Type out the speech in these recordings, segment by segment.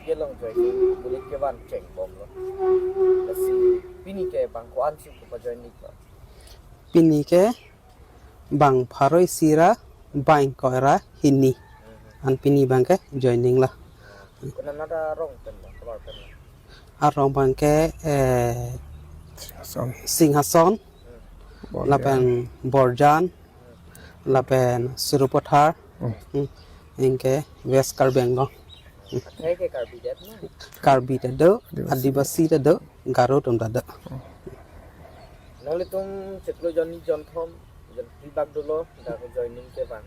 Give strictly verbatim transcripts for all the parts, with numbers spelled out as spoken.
Kelong joining, kulit kevan chengbomlo. Lasi pini ke bang ko-an si ko joining ko. Pini ke bang pharo isi ra bang ko ra hini. An pini bang ke joining lo. Konat nat arong pen lo, kabar pen lo. Arong bang ke, eh, Singhason. Singhason, Borjan. Lapen Borjan, lapen Sarupathar, hmm, anke West Karbi Anglong. Atheke Karbi det na? Karbi ta do, Adivasi. Adivasi ta do, Garo atum ta do. Nanglitum chiklo jon ni jonthom, jon phli bak dolo, dak joining ke bang.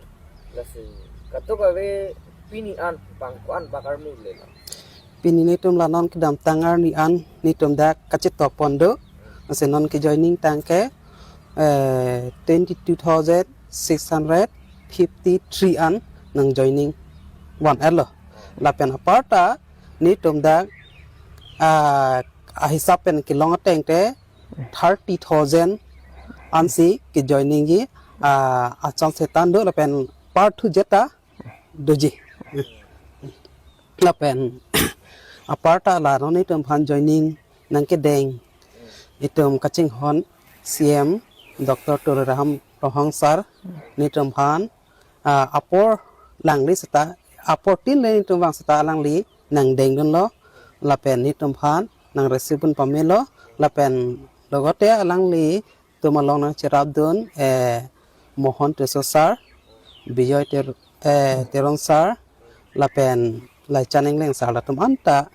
Lasi kadokave pini an bang ko-an bak armu le lo. Pini netum la non kedamtang arni an netum dak kachetok pon do. Lasi non ke joining tang ke, eh, twenty two thousand six hundred fifty three an nang joining van-et lo. Lapen aparta netum dak, ah, ahisap pen kelong ateng te thirty thousand ansi ke joining ji, ah, achon setan do lapen part two jeta doji. Lapen aparta la non netum aphan joining nang kedeng itum kachinghon C M Doctor Tuliram Ronghang sir netum aphan, ah, apor langli seta, apor tin le netum vang seta alangli nang dengdunlo, lapen netum aphan nang receive pamelo, lapen logote alangli atum along nang cherapdun, eh, Mohon Tisso sir, Bijoy Ter-, eh, Teron sir, lapen Laichan Engleng sir, latum anta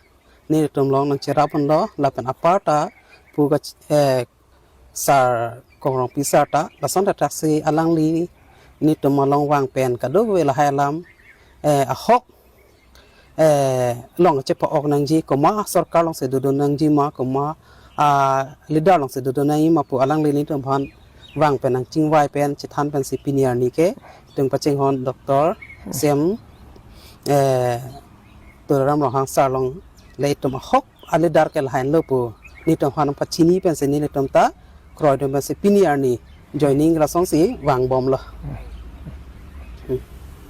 netum along nang cherapdunlo, lapen aparta pu ka, eh, sir Kongrongpi sir ta, lason ta thaksi alangli netum along vang pen kadokave lahai alam, eh, ahok, eh, along chepa-ok nangji, komat sorkar along si dodun nangji ma, komat, ah, leader along si dodun nangji ma pu alangli netum aphan vang pen nang chingvai pen chethan pensi pini arni ke itum kachinghon Doctor C M, eh, Tuliram Ronghang sir along le itum ahok a leader ke lahenlo pu netum aphan pachini pensi netum ta kroidun pensi pini arni joining lasonsi vangbomlo. Hmm.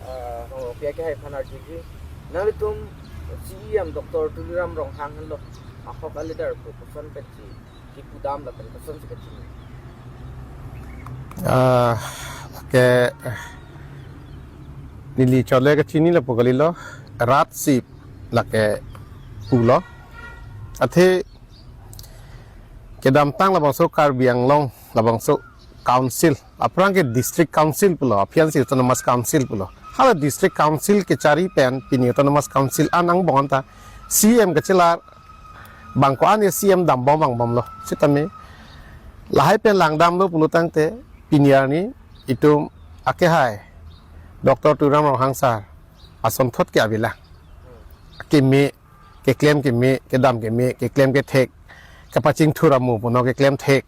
Ah, ho, pia ke hai aphan arjuji. Nanglitum C E M Doctor Tuliram Ronghang henlo ahok a leader pu koson pensi kipudam lapen kosonsi kachini? Ah, ke, eh, neli chole kachini lapu kalilo, rat si lake pulo. Athe kedamtang labangso Karbi Anglong, labangso council, aphrang ke district council pulo, aphiansi autonomous council pulo. Hala district council kechari pen pini autonomous council an angbong anta C E M kachelar bang ko-an ya C E M dambom vangbomlo. Sitame lahai pen langdamlo pulo tangte pini arni itum akehai Doctor Tuliram Ronghang sir asonthot ke avelang. Keme, keklem keme, kedam keme, keklem kethek, kapachingthur amu puno keklem thek,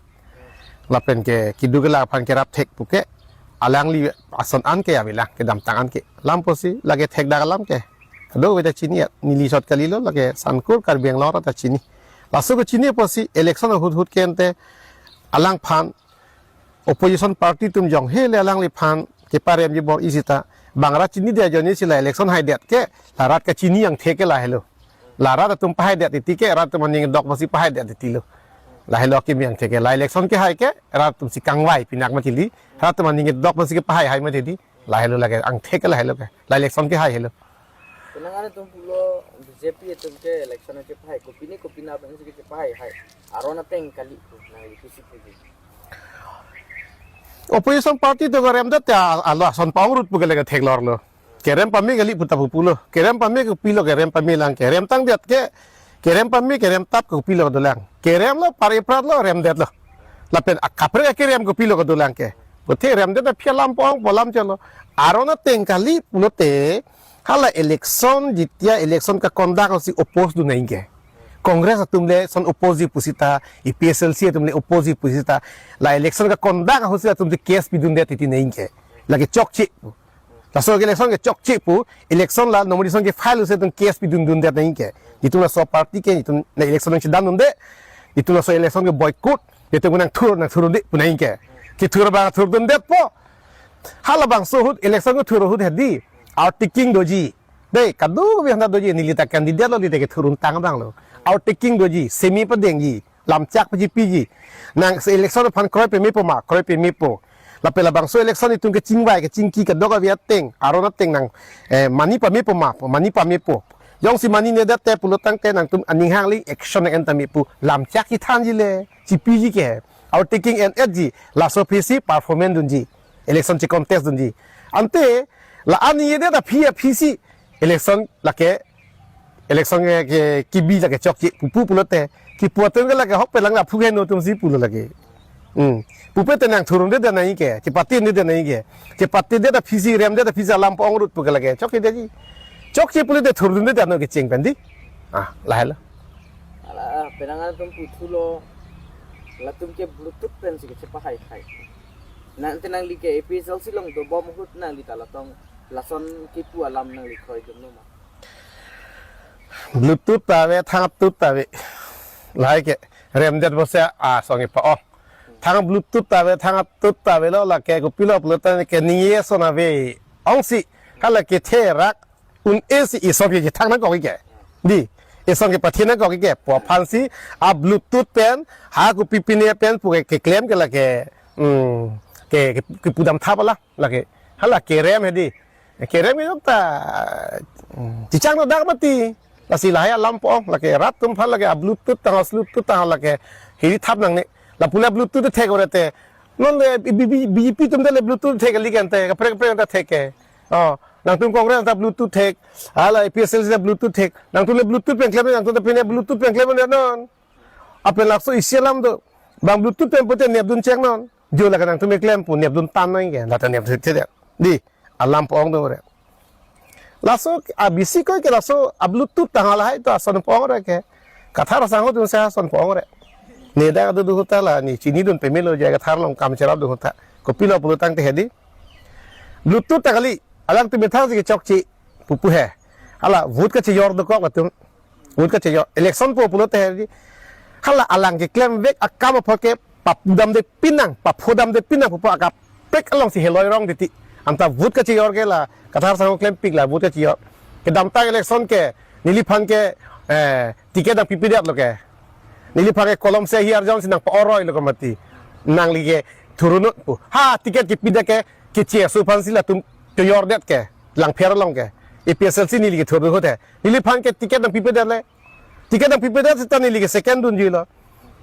lapen ke keduk kelak aphan kerap thek puke alangli ason an ke avelang, kedamtang an ke. Lam pusi lake thekdak alam ke kadokave ta chini ya, neli chot kalilo, lake sankur Karbi Anglong rat ta chini. Laso kachini pusi election ahut hut ke ante alangphan opposition party atum jong hele alangliphan keparemji bor-i seta bang rat chinidet ajoine si la election haidet ke la rat kachini angthek ke lahelo. La rat atum pahaidet titi ke rat atum aning dok pusi pahaidet titilo. Lahelo akimi angthek ke, la election kehai ke rat atum si kangvai pinak mati di, rat atum aning dok pusi kepahai hai mati di. Lahelo lake angthek ke lahelo ke. La election kehai helo. Penang an atum pulo B J P atum ke election kepahai, kopine kopine atum si kepahai hai. Aron ateng kali pu nang U P C pu. Opposition party atum keremdet ya, alo ason pa-ongrut pu ke lake theklorlo. Kerem pame kali puta pupulo. Kerem pame kopilo, kerem pame lang, kerem tangdet ke, kerem pame, kerem tap kopilo dolang. Keremlo, pare pratlo, remdetlo. Lapen akaprek akerem kopilo kedolang ke. Puthe remdet aphi alam pong polam chalo. Aron ateng kali pulote, hala election, jitia election ka-conduct si oppose dun nangji ke. Congress atum le son oppose pusita, A P H L C atum le oppose pusita, la election ka-conduct ahut si atum si case pidundet titi nangji ke. Lake chokche pu. Laso election ke chokche pu, election la nomination ke-file si atum case pidundundet nangji ke. Itum laso party ke, itum la election nangchedandunde, itum laso election ke-boycott, itum nangthur, nangthurdunde pu nangji ke. Kethur bang thurdundetpo. Halabangso ahut election kethur ahut hedi. Artiking doji. Dei, kadokave aphanta doji, neli ta candidate lo, neli ta kethurun tang abang lo. Outtaking doji, semi padengji, lamchak pajipiji. Nang se election aphan kroi pemepo ma, kroi pemepo. Lapen labangso election itum kechingvai, kechingki kadokave ateng, aron ateng nang, eh, mani pamepo ma, mani pamepo. Jongsi maninedet te pulo tangte nangtum aning hangli action en ta mepo. Lamchak chethanji le, chipiji ke. Outtaking en-etji, laso aphisi performance dunji. Election che-contest dunji. Ante, la-an ningjedet aphi aphisi election lake, election ke, ke kibi lake chokche pupu pulote, kipu atum ke lake hok pelang la phu ke no atumsi pulo lake. Hmm. Pupe te nang thurundedet nangji ke, chepatinidet nangji ke. Chepatindet aphisi, remdet aphisi alam pu-ong rut pu ke lake. Chokchedetji. Chokche pulote thurundedet no kecheng pen dei. Ah, lahelo. Hala, penang atum puthulo, latum ke Bluetooth pensi kechepahai hai. Nang te nangli ke A P H L C along dobom ahut nangli ta latong lason kipu alam nangli kroidun lo ma? Bluetooth ta ave, thang tut ta ave. Lahai ke remdet bose asong ipa-ong. Thang Bluetooth ta ave, thang tut ta avelo, lake kopilo pulo tangte ningje ason ave. Ongsi, hala kethe rak un-esi isong ke thang nangkok ke. Dei, isong ke pathe nangkok ke. Pu aphansi a Bluetooth pen, ha kopi pine pen pu ke keklem ke lake, hmm, ke, ke, kepudam thap alam lake. Hala kerem hedi. Kerem ke jok ta, hmm, chichang no dak mati. Lasi lahai alam pu-ong, lake rat atum aphan lake a Bluetooth tang, Bluetooth tang lake hiri thap nangne. Lapu le Bluetooth thek ore te. Non le B-, B-, B J P atum le Bluetooth thek kali kan te, kaprek kaprek ta thek ke. Oh, nangtum Congress ta Bluetooth thek, hala A P H L C ta Bluetooth thek. Nangtum le Bluetooth pen klem, nangtum ta pine Bluetooth pen klem non. Apel lakso isi alam do. Bang Bluetooth pen pute nepdun chek non. Jo lake nangtum keklem pu nepdun tang nangji ke, la ta nepdun chek. Dei, alam pu-ong do re. Laso a bisi koi ke laso a Bluetooth tang lahai to ason pu-ong re ke. Kathar asangho atum si ason pu-ong re. Ne dak adu duhuta la ne chinidun pemelo J I Kathar along kam cherapdun ahut ta. Kopilo pulo tangte hedi. Bluetooth ta kali, alangtum methang si kechokche pupu he. Hala vote kachejor dokok latum. Vote kachejor. Election pu pulote hedi. Hala alang keklemvek akam apot ke papudamde pinang, paphodamde pinang pupu akaprek alongsi heloi rong titi. Anta vote kachejor ke la, Kathar asangho klempik la vote kachejor. Kedamtang election ke, neliphan ke, eh, ticket nangpipedet lo ke. Neliphan ke kolom se hiar jongsi nangpa-oroi lo ke mati. Nangli ke thurunnon pu. Ha, ticket kepidet ke, keche aso aphansi latum chejordet ke. Langpher along ke. A P H L C neli kethurdun ahut he. Neliphan ke ticket nangpipedet le. Ticket nangpipedet seta neli ke second dunji lo.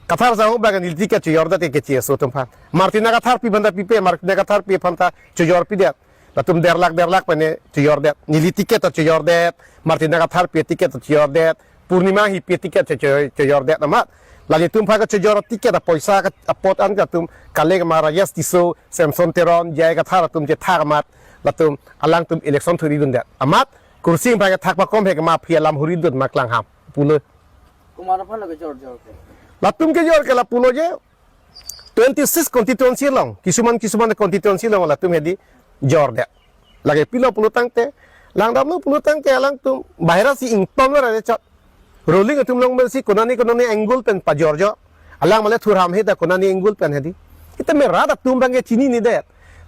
Kathar asangho abang neli ticket chejordet ke keche aso atum aphan. Martina Katharpi aphan ta pipe, Martina Katharpi aphan ta chejorpidet. Latum der lakh, der lakh pen chejordet. Neli ticket ta chejordet. Martina Katharpi ticket ta chejordet. Purnima Enghipi ticket che-, che-, chejordet amat. La netum aphan kachejor ticket apoisa ka-, apot an ke latum collect ma Rajesh Tisso, Samson Teron, J I Kathar atum chethak amat. Latum alangtum election thuridundet. Amat, Kursing aphan kethak pakom he ke ma aphi alam huridun ma klangham. Pulo. Komat aphan lo kejor jor ke? Latum kejor ke lapulo je, twenty-six constituency along, kisuman kisuman constituency along latum hedi jordet. Lake pilo pulo tangte, langdamlo pulo tangte alangtum bahira si ingtonlo ra chot. Ruling atum along pensi konani konani angle pen pajorjo. Alang male thurham he ta konani angle pen hedi. Seta me rat atum abang ke chininidet.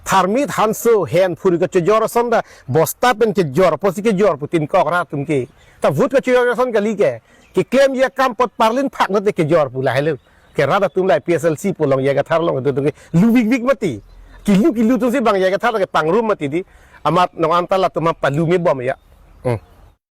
Tharmit hanso hen phuri kachejor ason ta bosta pen kejor, pusi kejor pu tin kok rat atum ke. Ta vote kachejor ason kali ke. Keklemji akam apot parlin phak nate kejor pu lahelo. Ke rat atum la A P H L C pu along J I Kathar along atum ke lu vikvik mati. Kilu kilu atumsi bang J I Kathar ke pangrum mati dei. Amat non anta latum palu mebom ya. Hmm.